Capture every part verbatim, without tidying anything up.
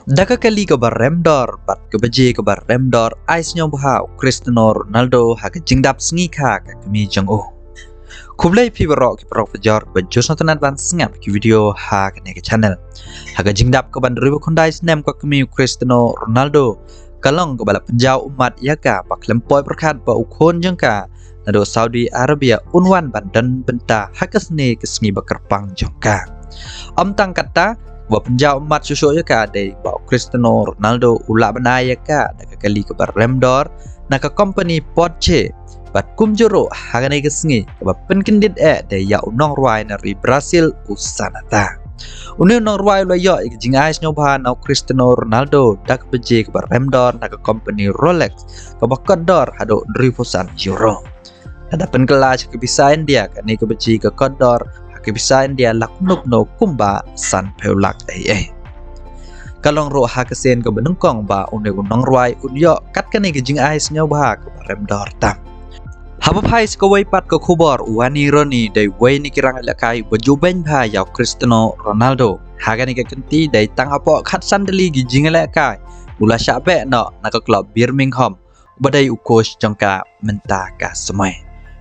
Da ka kali kaba rem dor bad ka baje kaba rem dor, ai sngewbha u Cristiano Ronaldo ha ka jingdap sngi kha ka kmie jong u. Khublei phi baroh ki paralok pajor ba ju sngewtynnat ban sngap ki video ha kane ka channel. Ha ka jingdap ka ban hynriewphew khyndai snem ka kmie u Cristiano Ronaldo, ka long kaba la pynjaw ummat ïa ka ba khlem poi pyrkhat ba u khun jong ka naduh Saudi Arabia un wan ban don bynta ha ka sngi, ka sngi ba kyrpang jong ka. Ym tang katta, ba pynjaw ummat shuh shuh ïa ka dei ba u Cristiano Ronaldo u lah ban ai ïa ka da ka kali kaba rem dor na ka kompani Porsche, bad kumjuh ruh ha kane ka sngi kaba pynkyndit eh dei ïa u nongrwai na ri Brazil u Xanatha. Une u nongrwai u la ïoh ïa ka jingai sngewbha na u Cristiano Ronaldo da ka baje kaba rem dor na ka kompani Rolex, kaba kot dor haduh hynriewphew san euro. Lada pynkylla sha ka pisa India, kane ka baje ka kot dor ha ka pisa India la kyndup noh kumba sanphew lak ei ei. Ka long ruh ha ka sien kaba nyngkong ba une u nongrwai un ïoh kat kane ka jingai sngewbha kaba rem dor tam. Haba phai sha kawei pat ka khubor, u Wayne Rooney dei uwei na ki rangïalehkai ba ju beiñ bha ïa u Cristiano Ronaldo. Ha kane ka kynti dei tang hapoh khatsan tylli ki jingïalehkai u la shah beh noh na ka klub Birmingham, ba dei u coach jong ka mynta ka samoi.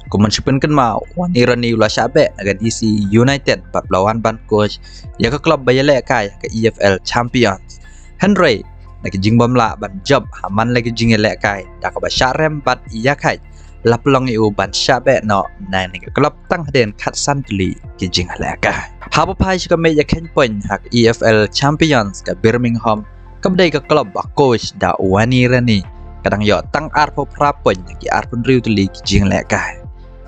Kumba shu pynkynmaw, u Wayne Rooney u la shah beh na ka D C United bad u la wan ban coach ïa ka klub ba ïalehkai ha ka E F L Champions. Hynrei na ka jingbym lah ban jop ha man la ka jingïalehkai, da kaba shah rem bad ïakhait, la pynlong ïa u ban shah beh noh na kane ka klub tang hadien khatsan tylli ki jingïalehkai. Haba phai sha ka mih ïakheiñ point ha ka E F L Champions, ka Birmingham, kaba dei ka klub ba coach da u Wayne Rooney, ka dang ïoh tang arphew phra point na ki arphew hynriew tylli ki jingïalehkai.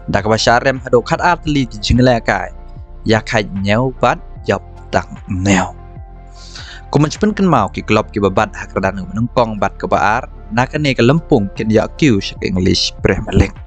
Da kaba shah rem haduh khatar tylli ki jingïalehkai, ïakhait hynñiew bad jop tang hynñiew. Kumba shu pynkynmaw, ki klub kiba bat ha ka kyrdan kaba nyngkong bad kaba ar na kane ka lympung kin ïaid kiew sha ka English Premier League.